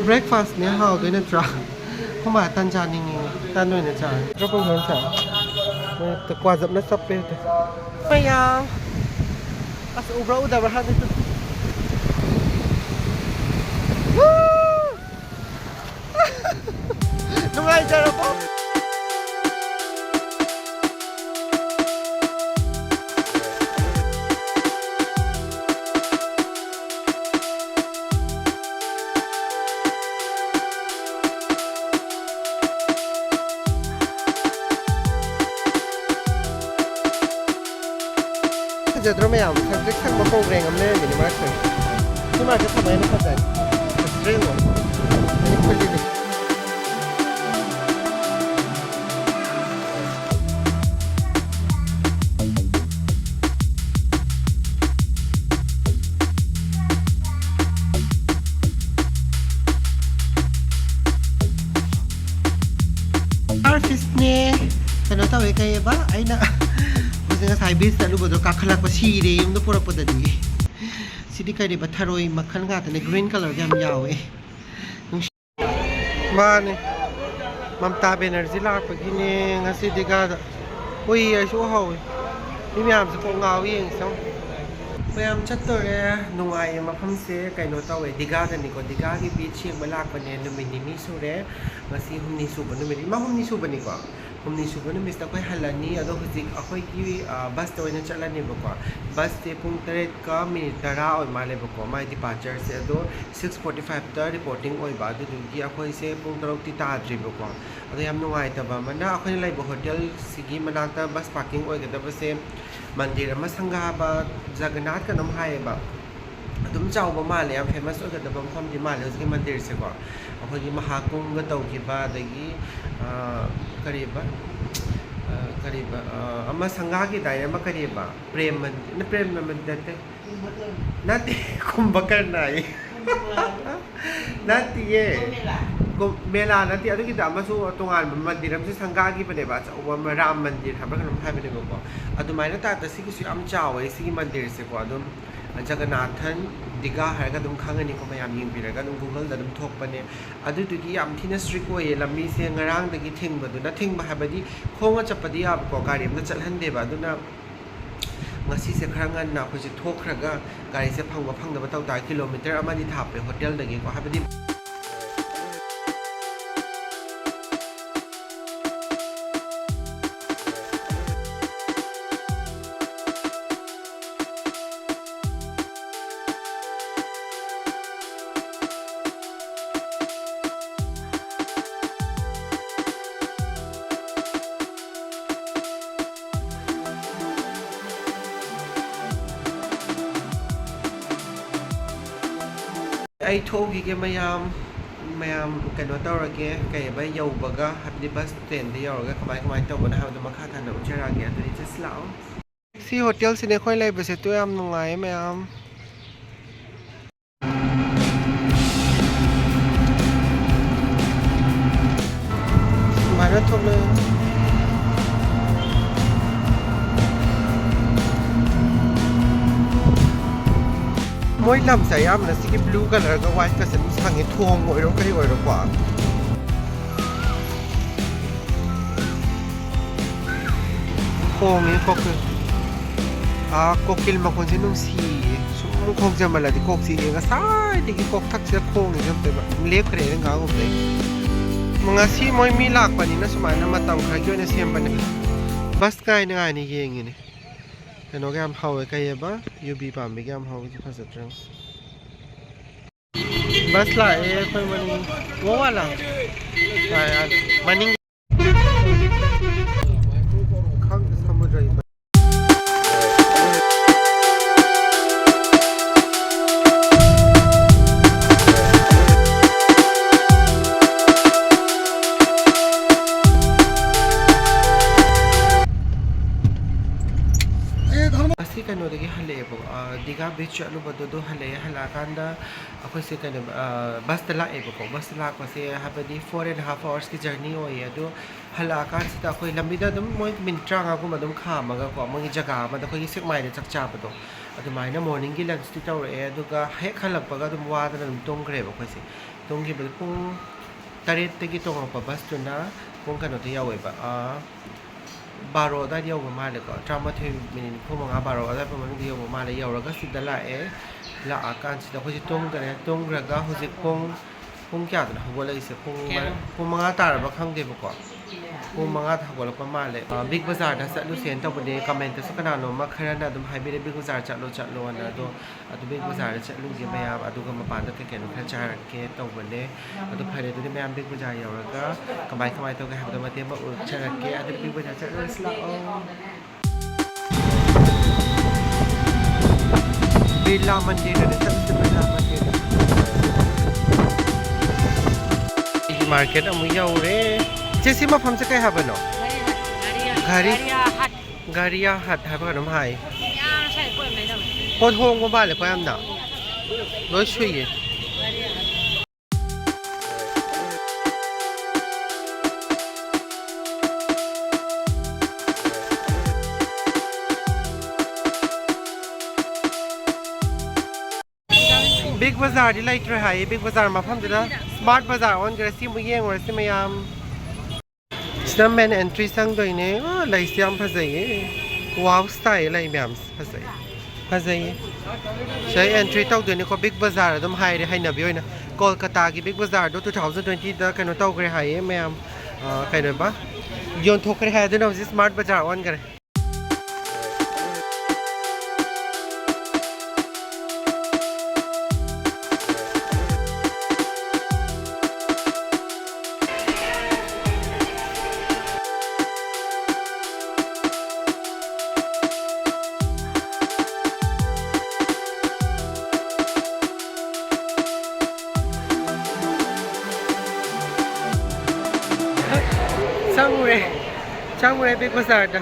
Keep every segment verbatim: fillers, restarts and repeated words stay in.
Breakfastꯅꯦ ꯍꯥꯎꯗꯣꯏ ꯅꯠꯇ꯭ꯔꯥ? ꯑꯩꯈꯣꯏ ꯃꯥ ꯇꯟ ꯆꯥꯅꯤꯡꯉꯤ, ꯇꯟ ꯑꯣꯏꯅ ꯆꯥꯔꯦ꯫ ꯅꯠꯇ꯭ꯔ ꯄꯨꯡ ꯀꯌꯥ ꯆꯥꯔꯦ? ꯃꯣꯏ ꯀ꯭ꯋꯥ ꯖꯞꯅ ꯆꯞꯄꯦ ꯑꯗꯣ꯫ ꯃꯌꯥꯝ꯫ ꯑꯁ, ꯎꯕ꯭ꯔꯥ ꯎꯗꯕ꯭ꯔꯥ ꯈꯪꯗꯦ꯫ ꯅꯨꯡꯉꯥꯏꯖꯔꯕꯣ? ꯐꯖꯗ꯭ꯔꯣ ꯃꯌꯥꯝ? ꯁꯪꯇ꯭ꯔꯤꯛ ꯁꯪꯕ ꯀꯣꯡꯒ꯭ꯔꯦꯡ ꯑꯃ ꯂꯩꯔꯝꯃꯤꯅꯦ ꯃꯔꯛꯇ꯫ ꯁꯤ ꯃꯔꯛꯇ ꯊꯝꯕ ꯍꯦꯟꯅ ꯐꯖꯅꯤ꯫ ꯐꯖꯗ꯭ꯔꯣ ꯌꯦꯡꯉꯣ꯫ ꯑꯩ ꯈꯨꯜꯂꯤꯅꯦ꯫ Starfishꯅꯦ꯫ ꯀꯩꯅꯣ ꯇꯧꯋꯦ, ꯀꯩꯑꯕ? ꯑꯩꯅ ꯍꯧꯖꯤꯛ ꯉꯁꯥꯏ beach ꯆꯠꯂꯨꯕꯗꯣ ꯀꯥꯈꯠꯂꯛꯄ ꯁꯤꯔꯦ ꯌꯨꯝꯗ ꯄꯨꯔꯛꯄꯗꯗꯤ꯫ ꯁꯤꯗꯤ ꯀꯔꯤꯕ? ꯊꯔꯣꯏ ꯃꯈꯜ ꯉꯥꯛꯇꯅꯦ, green colourꯒ ꯌꯥꯝ ꯌꯥꯎꯋꯦ꯫ ꯃꯥꯅꯦ꯫ ꯃꯝꯇꯥ ꯕꯦꯅꯔꯖꯤ ꯂꯥꯛꯄꯒꯤꯅꯦ ꯉꯁꯤ ꯗꯤꯒꯥꯗ꯫ ꯎꯏ, ꯑꯩꯁꯨ ꯎꯍꯧꯋꯤ꯫ ꯃꯤ ꯃꯌꯥꯝꯁꯦ ꯀꯣꯛ ꯉꯥꯎꯏ, ꯌꯦꯡꯁꯤ ꯌꯦꯡꯉꯨ꯫ ꯃꯌꯥꯝ ꯆꯠꯇꯣꯔꯦ꯫ ꯅꯨꯡꯉꯥꯏꯌꯦ ꯃꯐꯝꯁꯦ꯫ ꯀꯩꯅꯣ ꯇꯧꯋꯦ, ꯗꯤꯒꯥꯗꯅꯤꯀꯣ꯫ ꯗꯤꯒꯥꯒꯤ beach ꯌꯦꯡꯕ ꯂꯥꯛꯄꯅꯦ꯫ ꯅꯨꯃꯤꯠ ꯅꯤꯅꯤ ꯁꯨꯔꯦ꯫ ꯉꯁꯤ ꯍꯨꯝꯅꯤ ꯁꯨꯕ ꯅꯨꯃꯤꯠ꯫ ꯏꯃꯥ, ꯍꯨꯝꯅꯤ ꯁꯨꯕꯅꯤꯀꯣ꯫ ꯍꯨꯝꯅꯤ ꯁꯨꯕ ꯅꯨꯃꯤꯠꯁꯤꯗ ꯑꯩꯈꯣꯏ ꯍꯜꯂꯅꯤ꯫ ꯑꯗꯣ ꯍꯧꯖꯤꯛ ꯑꯩꯈꯣꯏꯒꯤ, ꯑ, busꯇ ꯑꯣꯏꯅ ꯆꯠꯂꯅꯦꯕꯀꯣ꯫ Busꯁꯦ ꯄꯨꯡ ꯇꯔꯦꯠꯀ minute ꯇꯔꯥ ꯑꯣꯏ ꯃꯥꯜꯂꯦꯕꯀꯣ, ꯃꯥꯏ departureꯁꯦ꯫ ꯑꯗꯣ six forty fiveꯇ reporting ꯑꯣꯏꯕ, ꯑꯗꯨꯗꯨꯒꯤ ꯑꯩꯈꯣꯏꯁꯦ ꯄꯨꯡ ꯇꯔꯨꯛꯇꯤ ꯇꯥꯗ꯭ꯔꯤꯕꯀꯣ꯫ ꯑꯗꯣ ꯌꯥꯝ ꯅꯨꯡꯉꯥꯏꯇꯕ ꯑꯃꯅ, ꯑꯩꯈꯣꯏꯅ ꯂꯩꯕ ꯍꯣꯇꯦꯜꯁꯤꯒꯤ ꯃꯅꯥꯛꯇ bus parking ꯑꯣꯏꯒꯗꯕꯁꯦ ꯃꯟꯗꯤꯔ ꯑꯃ, ꯁꯪꯒꯥꯕ ꯖꯒꯟꯅꯥꯊ ꯀꯩꯅꯣꯝ ꯍꯥꯏꯌꯦꯕ, ꯑꯗꯨꯝ ꯆꯥꯎꯕ ꯃꯥꯜꯂꯦ, ꯌꯥꯝ famous ꯑꯣꯏꯒꯗꯕ ꯃꯐꯝꯗꯤ ꯃꯥꯜꯂꯦ ꯍꯧꯖꯤꯛꯀꯤ ꯃꯟꯗꯤꯔꯁꯦꯀꯣ꯫ ꯑꯩꯈꯣꯏꯒꯤ ꯃꯍꯥꯀꯨꯝꯚ ꯇꯧꯈꯤꯕ, ꯑꯗꯒꯤ, ꯑ, ꯀꯔꯤꯕ, ꯑ, ꯀꯔꯤꯕ, ꯑ, ꯑꯃ ꯁꯪꯒꯥꯈꯤꯗꯥꯏꯅꯦ, ꯑꯃ ꯀꯔꯤꯕ, ꯄ꯭ꯔꯦꯝ ꯃꯟꯗꯤꯔ, ꯅ-, ꯄ꯭ꯔꯦꯝ ꯃꯟꯗꯤꯔ ꯅꯠꯇꯦ, ꯅꯠꯇꯦ, ꯀꯨꯝꯚꯀꯔꯅ ꯍꯥꯏꯌꯦ꯫ ꯅꯠꯇꯤꯌꯦ꯫ ꯀꯨꯝ-, ꯃꯦꯂꯥ ꯅꯠꯇꯦ, ꯑꯗꯨꯒꯤꯗ ꯑꯃꯁꯨ ꯇꯣꯉꯥꯟꯕ ꯃꯟꯗꯤꯔ ꯑꯃꯁꯨ ꯁꯪꯒꯥꯈꯤꯕꯅꯦꯕ, ꯑꯆꯧꯕ ꯑꯃ, ꯔꯥꯝ ꯃꯟꯗꯤꯔ ꯍꯥꯏꯕ꯭ꯔꯥ ꯀꯩꯅꯣꯝ ꯍꯥꯏꯕꯅꯦꯕꯀꯣ꯫ ꯑꯗꯨꯃꯥꯏꯅ ꯇꯥꯏꯞꯇ ꯁꯤꯒꯤꯁꯨ ꯌꯥꯝ ꯆꯥꯎꯋꯦ ꯁꯤꯒꯤ ꯃꯟꯗꯤꯔꯁꯦꯀꯣ꯫ ꯑꯗꯨꯝ ꯖꯒꯅꯥꯊꯟ ꯗꯤꯒꯥ ꯍꯥꯏꯔꯒ ꯑꯗꯨꯝ ꯈꯪꯉꯅꯤꯀꯣ, ꯃꯌꯥꯝ ꯌꯦꯡꯕꯤꯔꯒ ꯑꯗꯨꯝ Google-ꯗ ꯑꯗꯨꯝ ꯊꯣꯛꯄꯅꯦ꯫ ꯑꯗꯨꯗꯨꯒꯤ ꯌꯥꯝ ꯊꯤꯅ strict ꯑꯣꯏꯌꯦ ꯂꯝꯕꯤꯁꯦ꯫ ꯉꯔꯥꯡꯗꯒꯤ ꯊꯤꯡꯕꯗꯨꯅ, ꯊꯤꯡꯕ ꯍꯥꯏꯕꯗꯤ ꯈꯣꯡꯅ ꯆꯠꯄꯗꯤ ꯌꯥꯕꯀꯣ, ꯒꯥꯔꯤ ꯑꯝꯇ ꯆꯠꯍꯟꯗꯦꯕ꯫ ꯑꯗꯨꯅ ꯉꯁꯤꯁꯦ ꯈꯔ ꯉꯟꯅ ꯑꯩꯈꯣꯏꯁꯦ ꯊꯣꯛꯈ꯭ꯔꯒ ꯒꯥꯔꯤꯁꯦ ꯐꯪꯕ ꯐꯪꯗꯕ ꯇꯧ ꯇꯥꯔꯦ꯫ Kilometre ꯑꯃꯗꯤ ꯊꯥꯞꯄꯦ ꯍꯣꯇꯦꯜꯗꯒꯤꯀꯣ, ꯍꯥꯏꯕꯗꯤ ꯑꯩ ꯊꯣꯛꯎꯈꯤꯒꯦ ꯃꯌꯥꯝ꯫ ꯃꯌꯥꯝ ꯀꯩꯅꯣ ꯇꯧꯔꯒꯦ, ꯀꯩꯕ, ꯌꯧꯕꯒ, ꯍꯥꯏꯕꯗꯤ bus stand-ꯗ ꯌꯧꯔꯒ ꯀꯃꯥꯏ ꯀꯃꯥꯏꯅ ꯇꯧꯕꯅꯣ ꯍꯥꯏꯕꯗꯣ ꯃꯈꯥ ꯇꯥꯅ ꯎꯠꯆꯔꯛꯑꯒꯦ꯫ ꯑꯗꯨꯗꯤ just ꯂꯥꯛꯑꯣ꯫ ꯁꯤ ꯍꯣꯇꯦꯜꯁꯤꯅꯦ ꯑꯩꯈꯣꯏ ꯂꯩꯕꯁꯦ, ꯇꯨ ꯌꯥꯝ ꯅꯨꯡꯉꯥꯏꯌꯦ ꯃꯌꯥꯝ꯫ ꯁꯨꯃꯥꯏꯅ ꯊꯣꯛꯂꯛꯑꯦ꯫ ꯃꯣꯏ ꯂꯝꯁꯦ ꯑꯌꯥꯝꯕꯅ ꯁꯤꯒꯤ blue colour-ꯒ white-ꯀꯁꯦ ꯑꯗꯨꯝ ꯁꯪꯉꯦ, ꯊꯣꯡ ꯑꯣꯏꯔꯣ ꯀꯩ ꯑꯣꯏꯔꯣꯀꯣ꯫ ꯈꯣꯡꯉꯦ ꯀꯣꯀꯤꯜ꯫ ꯑꯥ, ꯀꯣꯀꯤꯜ ꯃꯈꯣꯟꯁꯦ ꯅꯨꯡꯁꯤꯌꯦ꯫ ꯁꯨꯝ ꯈꯣꯡꯖꯃꯜꯂꯗꯤ ꯀꯣꯛ ꯆꯤꯛꯑꯦ꯫ ꯉꯁꯥꯏꯗꯒꯤ ꯀꯣꯛꯊꯛꯁꯤꯗ ꯈꯣꯡꯉꯤꯁꯦ ꯑꯝꯇ ꯏꯕ꯫ ꯂꯦꯞꯈ꯭ꯔꯦ ꯑꯩꯅ ꯉꯥꯡꯉꯨꯕꯗꯩ꯫ ꯉꯁꯤ ꯃꯣꯏ ꯃꯤ ꯂꯥꯛꯄꯅꯤꯅ ꯁꯨꯃꯥꯏꯅ ꯃꯇꯝ ꯈꯔꯒꯤ ꯑꯣꯏꯅ ꯁꯦꯝꯕꯅꯦ꯫ Bus ꯉꯥꯏꯅ ꯉꯥꯏꯅ ꯌꯦꯡꯉꯤꯅꯦ꯫ ꯀꯩꯅꯣꯒ ꯌꯥꯝ ꯍꯧꯋꯦ, ꯀꯩꯑꯕ? ꯌꯨꯕꯤ ꯄꯥꯝꯕꯤꯒ ꯌꯥꯝ ꯍꯧꯋꯦ, ꯐꯖꯗ꯭ꯔꯣ? Bus ꯂꯥꯛꯑꯦ ꯑꯩꯈꯣꯏ ꯃꯅꯤꯡ꯫ ꯒꯣꯋꯥꯂꯥ? ꯂꯥꯛꯑꯦ, ꯑꯥꯗ꯫ ꯃꯅꯤꯡ꯫ ꯈꯪꯗꯦ, ꯁꯃꯨꯗ꯭ꯔꯒꯤ ꯁꯤ ꯀꯩꯅꯣꯗꯒꯤ ꯍꯜꯂꯛꯑꯦꯕꯀꯣ, ꯑ, ꯗꯤꯒꯥ ꯕꯤꯆ ꯆꯠꯂꯨꯕꯗꯣ, ꯑꯗꯨ ꯍꯜꯂꯛꯑꯦ꯫ ꯍꯜꯂꯛꯑꯀꯥꯟꯗ ꯑꯩꯈꯣꯏꯁꯦ ꯀꯩꯅꯣ, ꯑ, ꯕꯁꯇ ꯂꯥꯛꯑꯦꯕꯀꯣ꯫ ꯕꯁꯇ ꯂꯥꯛꯄꯁꯦ ꯍꯥꯏꯕꯗꯤ four and half hoursꯀꯤ journey ꯑꯣꯏꯌꯦ꯫ ꯑꯗꯣ ꯍꯜꯂꯛꯑꯀꯥꯟꯁꯤꯗ ꯑꯩꯈꯣꯏ ꯂꯝꯕꯤꯗ ꯑꯗꯨꯝ ꯃꯣꯏ ꯃꯤꯅꯤꯠ ꯇꯔꯥꯃꯉꯥꯒꯨꯝꯕ ꯑꯗꯨꯝ ꯈꯥꯝꯃꯒꯀꯣ, ꯃꯣꯏꯒꯤ ꯖꯒꯥ ꯑꯃꯗ ꯑꯩꯈꯣꯏꯒꯤ ꯁꯦꯛꯃꯥꯏꯗ ꯆꯥꯛ ꯆꯥꯕꯗꯣ, ꯑꯗꯨꯃꯥꯏꯅ morningꯒꯤ lunchꯇꯤ ꯇꯧꯔꯛꯑꯦ꯫ ꯑꯗꯨꯒ ꯍꯦꯛ ꯍꯜꯂꯛꯄꯒ ꯑꯗꯨꯝ ꯋꯥꯗꯅ ꯑꯗꯨꯝ ꯇꯨꯝꯈ꯭ꯔꯦꯕ ꯑꯩꯈꯣꯏꯁꯦ꯫ ꯇꯨꯝꯈꯤꯕꯗ ꯄꯨꯡ ꯇꯔꯦꯠꯇꯒꯤ ꯇꯣꯡꯉꯛꯄ ꯕꯁꯇꯨꯅ ꯄꯨꯡ ꯀꯩꯅꯣꯗ ꯌꯧꯋꯦꯕ, ꯑ, ꯕꯥꯔꯣ ꯑꯗꯨꯋꯥꯏꯗ ꯌꯧꯕ ꯃꯥꯜꯂꯦꯀꯣ, ꯇꯔꯥꯃꯥꯊꯣꯏ ꯃꯤꯅꯤꯠ ꯅꯤꯐꯨ ꯃꯉꯥ, ꯕꯥꯔꯣ ꯑꯗꯨꯋꯥꯏ ꯃꯅꯨꯡꯗ ꯌꯧꯕ ꯃꯥꯜꯂꯦ꯫ ꯌꯧꯔꯒ ꯁꯤꯗ ꯂꯥꯛꯑꯦ꯫ ꯂꯥꯛꯑꯀꯥꯟꯁꯤꯗ ꯑꯩꯈꯣꯏꯁꯦ ꯇꯨꯝꯈ꯭ꯔꯦ꯫ ꯇꯨꯝꯈ꯭ꯔꯒ ꯍꯧꯖꯤꯛ ꯄꯨꯡ, ꯄꯨꯡ ꯀꯌꯥꯗꯅꯣ ꯍꯧꯒꯠꯂꯛꯏꯁꯦ? ꯄꯨꯡ ꯃꯔꯤ, ꯀꯌꯥꯅꯣ? ꯄꯨꯡ ꯃꯉꯥ ꯇꯥꯔꯕ ꯈꯪꯗꯦꯕꯀꯣ꯫ ꯄꯨꯡ ꯃꯉꯥꯗ ꯍꯧꯒꯠꯂꯛꯄ ꯃꯥꯜꯂꯦ꯫ ꯑ, ꯕꯤꯒ ꯕꯖꯥꯔꯗ ꯆꯠꯂꯨꯁꯦꯅ ꯇꯧꯕꯅꯦ꯫ ꯀꯃꯦꯟꯇꯁꯨ ꯀꯅꯥꯅꯣꯝꯃ ꯈꯔꯅ ꯑꯗꯨꯝ ꯍꯥꯏꯕꯤꯔꯦ, "ꯕꯤꯒ ꯕꯖꯥꯔ ꯆꯠꯂꯣ, ꯆꯠꯂꯣꯅ"꯫ ꯑꯗꯣ ꯑꯗꯨ ꯕꯤꯒ ꯕꯖꯥꯔꯗ ꯆꯠꯂꯨꯒꯦ ꯃꯌꯥꯝ, ꯑꯗꯨꯒ ꯃꯄꯥꯟꯗ ꯀꯩ ꯀꯩꯅꯣ ꯈꯔ ꯆꯥꯔꯛꯀꯦ ꯇꯧꯕꯅꯦ꯫ ꯑꯗꯨ ꯐꯔꯦ, ꯑꯗꯨꯗꯤ ꯃꯌꯥꯝ ꯕꯤꯒ ꯕꯖꯥꯔ ꯌꯧꯔꯒ ꯀꯃꯥꯏ ꯀꯃꯥꯏ ꯇꯧꯒꯦ ꯍꯥꯏꯕꯗꯣ ꯃꯇꯦꯛ ꯑꯃ ꯎꯠꯆꯔꯛꯀꯦ꯫ ꯑꯗꯨꯗꯤ ꯕꯤꯒ ꯕꯖꯥꯔ ꯆꯠꯂꯨꯔꯁꯤ ꯂꯥꯛꯑꯣ꯫ ꯕꯤꯔꯂꯥ ꯃꯟꯗꯤꯔꯗꯅꯦ ꯆꯠꯂꯤꯁꯦ, ꯕꯤꯔꯂꯥ ꯃꯟꯗꯤꯔꯗ꯫ ꯑꯩꯒꯤ ꯃꯥꯔꯀꯦꯠ ꯑꯃꯨꯛ ꯌꯧꯔꯦ꯫ ꯏꯆꯦ, ꯁꯤ ꯃꯐꯝꯁꯦ ꯀꯩ ꯍꯥꯏꯕꯅꯣ? ꯘꯔꯤ-, ꯘꯔꯤ-, ꯘꯔꯤꯌꯥ ꯍꯥꯠ꯫ ꯘꯔꯤꯌꯥ ꯍꯥꯠ ꯍꯥꯏꯕ ꯀꯩꯅꯣꯝ ꯍꯥꯏ꯫ ꯄꯣꯠ ꯍꯣꯡꯕ ꯃꯥꯜꯂꯦꯀꯣ ꯌꯥꯝꯅ꯫ ꯂꯣꯏ ꯁꯨꯏꯌꯦ꯫ ꯕꯤꯒ ꯕꯖꯥꯔꯗꯤ ꯂꯩꯇ꯭ꯔꯦ ꯍꯥꯏꯌꯦ꯫ ꯕꯤꯒ ꯕꯖꯥꯔ ꯃꯐꯝꯗꯨꯗ ꯁ꯭ꯃꯥꯔꯠ ꯕꯖꯥꯔ ꯑꯣꯟꯈ꯭ꯔꯦ꯫ ꯁꯤ ꯑꯃꯨꯛ ꯌꯦꯡꯉꯨꯔꯁꯤ ꯃꯌꯥꯝ꯫ ꯁꯤꯗ main entry ꯆꯪꯗꯣꯏꯅꯦ꯫ ꯑꯥ, ꯂꯩꯁꯤ ꯌꯥꯝ ꯐꯖꯩꯌꯦ꯫ Wow style ꯂꯩ ꯃꯌꯥꯝꯁꯦ꯫ ꯐꯖꯩ꯫ ꯐꯖꯩꯌꯦ꯫ ꯁꯤꯗ entry ꯇꯧꯗꯣꯏꯅꯤꯀꯣ꯫ ꯕꯤꯒ ꯕꯖꯥꯔ ꯑꯗꯨꯝ ꯍꯥꯏꯔꯦ ꯍꯩꯅꯕꯤ ꯑꯣꯏꯅ꯫ ꯀꯣꯜꯀꯇꯥꯒꯤ ꯕꯤꯒ ꯕꯖꯥꯔꯗꯣ two thousand twentyꯗ ꯀꯩꯅꯣ ꯇꯧꯈ꯭ꯔꯦ ꯍꯥꯏꯌꯦ ꯃꯌꯥꯝ꯫ ꯑꯥ, ꯀꯩꯅꯣꯕ? ꯌꯣꯟꯊꯣꯛꯈ꯭ꯔꯦ ꯍꯥꯏ꯫ ꯑꯗꯨꯅ ꯍꯧꯖꯤꯛ ꯁ꯭ꯃꯥꯔꯠ ꯕꯖꯥꯔ ꯑꯣꯟꯈ꯭ꯔꯦ꯫ ꯆꯪꯉꯨꯔꯦ꯫ ꯆꯪꯉꯨꯔꯦ ꯕꯤꯒ ꯕꯖꯥꯔꯗ꯫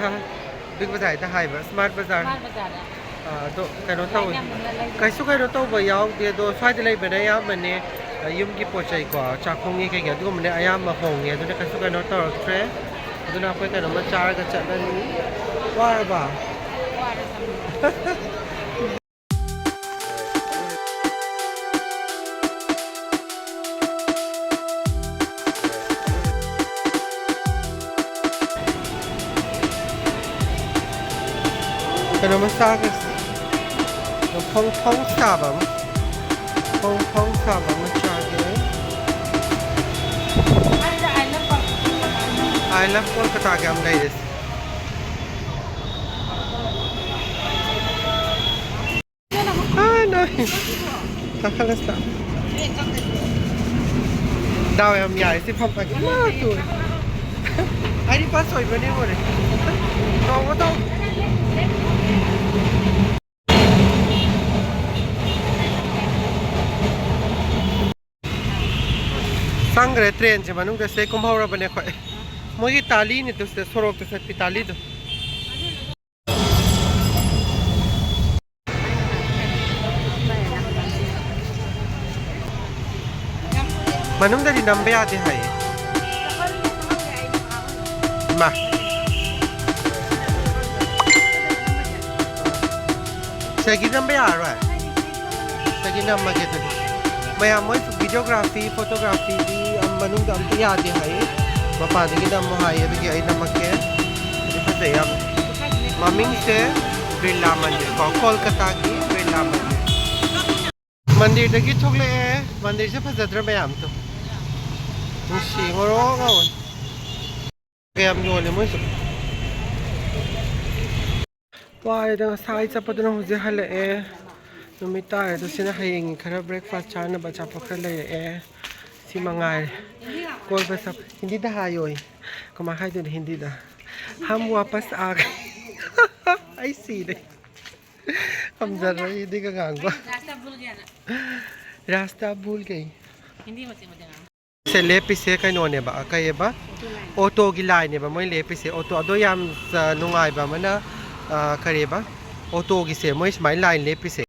ꯕꯤꯛ ꯕꯖꯥꯔꯗ ꯍꯥꯏꯕ, ꯁ꯭ꯃꯥꯔꯠ ꯕꯖꯥꯔ꯫ ꯁ꯭ꯃꯥꯔꯠ ꯕꯖꯥꯔꯗ꯫ ꯑꯥ, ꯑꯗꯣ ꯀꯩꯅꯣ ꯇꯧꯋꯤ꯫ ꯌꯥꯝꯅ ꯂꯩꯕ꯫ ꯀꯩꯁꯨ ꯀꯩꯅꯣ ꯇꯧꯕ ꯌꯥꯎꯗꯦ, ꯑꯗꯣ ꯁ꯭ꯋꯥꯏꯗ ꯂꯩꯕꯅ ꯑꯌꯥꯝꯕꯅꯦ, ꯑ, ꯌꯨꯝꯒꯤ ꯄꯣꯠ ꯆꯩꯀꯣ, ꯆꯥꯛꯈꯨꯝꯒꯤ ꯀꯩꯀꯩ ꯑꯗꯨꯒꯨꯝꯕꯅꯦ ꯑꯌꯥꯝꯕ ꯍꯣꯡꯉꯦ, ꯑꯗꯨꯅ ꯀꯩꯁꯨ ꯀꯩꯅꯣ ꯇꯧꯔꯛꯇ꯭ꯔꯦ꯫ ꯑꯗꯨꯅ ꯑꯩꯈꯣꯏ ꯀꯩꯅꯣꯝꯃ ꯆꯥꯔꯒ ꯆꯠꯂꯅꯤ꯫ ꯋꯥꯔꯕ? ꯋꯥꯔꯦ ꯆꯪꯕ꯫ ꯀꯩꯅꯣꯝꯃ ꯆꯥꯒ꯭ꯔꯁꯤ꯫ ꯐꯣꯡ ꯐꯣꯡ ꯁꯥꯕ ꯑꯃ꯫ ꯐꯣꯡ ꯐꯣꯡ ꯁꯥꯕ ꯑꯃ ꯆꯥꯒꯦ꯫ I love Kolkataꯒ ꯌꯥꯝ ꯂꯩꯔꯦ꯫ ꯑꯥ, ꯅꯣꯏ꯫ ꯀꯥꯈꯠꯂꯁꯤ ꯂꯥꯎ꯫ ꯗꯥꯎ ꯌꯥꯝ ꯌꯥꯏ ꯁꯤ ꯐꯝꯕꯒꯤ꯫ ꯏꯃꯥ, ꯇꯨ꯫ ꯑꯩꯗꯤ ꯕꯁ ꯑꯣꯏꯕ꯭ꯔꯅꯦ ꯍꯣꯔꯦ꯫ ꯇꯣꯡꯉꯣ, ꯇꯣꯡꯉꯣ꯫ ꯆꯪꯈ꯭ꯔꯦ ꯇ꯭ꯔꯦꯟꯁꯦ ꯃꯅꯨꯡꯗ, ꯁꯤꯗꯩ ꯀꯨꯝꯍꯧꯔꯕꯅꯦ ꯑꯩꯈꯣꯏ꯫ ꯃꯣꯏꯒꯤ ꯇꯥꯂꯤꯅꯤꯗꯨ ꯁꯤꯗ ꯁꯣꯔꯣꯛꯇ ꯆꯠꯄꯤ ꯇꯥꯂꯤꯗꯣ꯫ ꯃꯅꯨꯡꯗꯗꯤ ꯅꯝꯕ ꯌꯥꯗꯦ ꯍꯥꯏꯌꯦ꯫ ꯃꯥ꯫ ꯁꯤꯗꯒꯤ ꯅꯝꯕ ꯌꯥꯔꯔꯣꯏ? ꯁꯤꯗꯒꯤ ꯅꯝꯃꯒꯦ ꯑꯗꯨꯗꯤ꯫ ꯃꯌꯥꯝ ꯃꯣꯏ videography, photographyꯗꯤ ꯃꯅꯨꯡꯗ ꯑꯝꯇ ꯌꯥꯗꯦ ꯍꯥꯏꯌꯦ꯫ ꯃꯄꯥꯟꯗꯒꯤ ꯅꯝꯃꯣ ꯍꯥꯏꯌꯦ, ꯑꯗꯨꯒꯤ ꯑꯩ ꯅꯝꯃꯛꯀꯦ꯫ ꯑꯗꯨ ꯐꯖꯩ ꯌꯥꯝ꯫ ꯃꯃꯤꯡꯁꯦ ꯕꯤꯔꯂꯥ ꯃꯟꯗꯤꯔ ꯀꯣ, ꯀꯣꯜꯀꯇꯥꯒꯤ ꯕꯤꯔꯂꯥ ꯃꯟꯗꯤꯔ꯫ ꯃꯟꯗꯤꯔꯗꯒꯤ ꯊꯣꯛꯂꯛꯑꯦ꯫ ꯃꯟꯗꯤꯔꯁꯦ ꯐꯖꯗ꯭ꯔꯥ ꯃꯌꯥꯝꯗꯣ? ꯅꯨꯡꯁꯤ, ꯉꯧꯔꯣꯛ ꯉꯧꯋꯦ꯫ ꯀꯌꯥꯝ ꯌꯣꯜꯂꯦ ꯃꯣꯏꯁꯨ꯫ ꯋꯥꯔꯦꯗ, ꯉꯁꯥꯏ ꯆꯠꯄꯗꯨꯅ ꯍꯧꯖꯤꯛ ꯍꯜꯂꯛꯑꯦ꯫ ꯅꯨꯃꯤꯠ ꯇꯥꯔꯦ꯫ ꯑꯗꯣ ꯁꯤꯅ ꯍꯌꯦꯡꯒꯤ ꯈꯔ breakfast ꯆꯥꯅꯕ ꯑꯆꯥꯄꯣꯠ ꯈꯔ ꯂꯩꯔꯛꯑꯦ꯫ ꯁꯤ ꯃꯉꯥꯏꯔꯦ꯫ ꯀꯣꯏꯕ ꯆꯠꯄ꯫ ꯍꯤꯟꯗꯤꯗ ꯍꯥꯏꯌꯣꯌꯦ꯫ ꯀꯃꯥꯏ ꯍꯥꯏꯗꯣꯏꯅꯣ ꯍꯤꯟꯗꯤꯗ? ꯍꯝ ꯋꯥꯄꯁ ꯑꯥ ꯒꯌꯦ꯫ ꯑꯩ ꯁꯤꯔꯦ꯫ ꯉꯝꯖꯔꯣꯏ ꯍꯤꯟꯗꯤꯒ ꯉꯥꯡꯕ꯫ ꯔꯥꯁꯇꯥ ꯚꯨꯜ ꯒꯌꯦ꯫ ꯍꯤꯟꯗꯤ ꯃꯆꯦꯠ ꯃꯆꯦꯠ ꯉꯥꯡꯉꯨ꯫ ꯁꯦ ꯂꯦꯞꯄꯤꯁꯦ ꯀꯩꯅꯣꯅꯦꯕ, ꯑ, ꯀꯩꯑꯕ? ꯑꯣꯇꯣꯒꯤ ꯂꯥꯏꯟꯅꯦꯕ ꯃꯣꯏ ꯂꯦꯞꯄꯤꯁꯦ꯫ ꯑꯣꯇꯣ ꯑꯗꯣ ꯌꯥꯝ, ꯑ, ꯅꯨꯡꯉꯥꯏꯕ ꯑꯃꯅ, ꯑ, ꯀꯔꯤꯑꯕ? ꯑꯣꯇꯣꯒꯤꯁꯦ ꯃꯣꯏ ꯁꯨꯃꯥꯏꯅ ꯂꯥꯏꯟ ꯂꯦꯞꯄꯤꯁꯦ꯫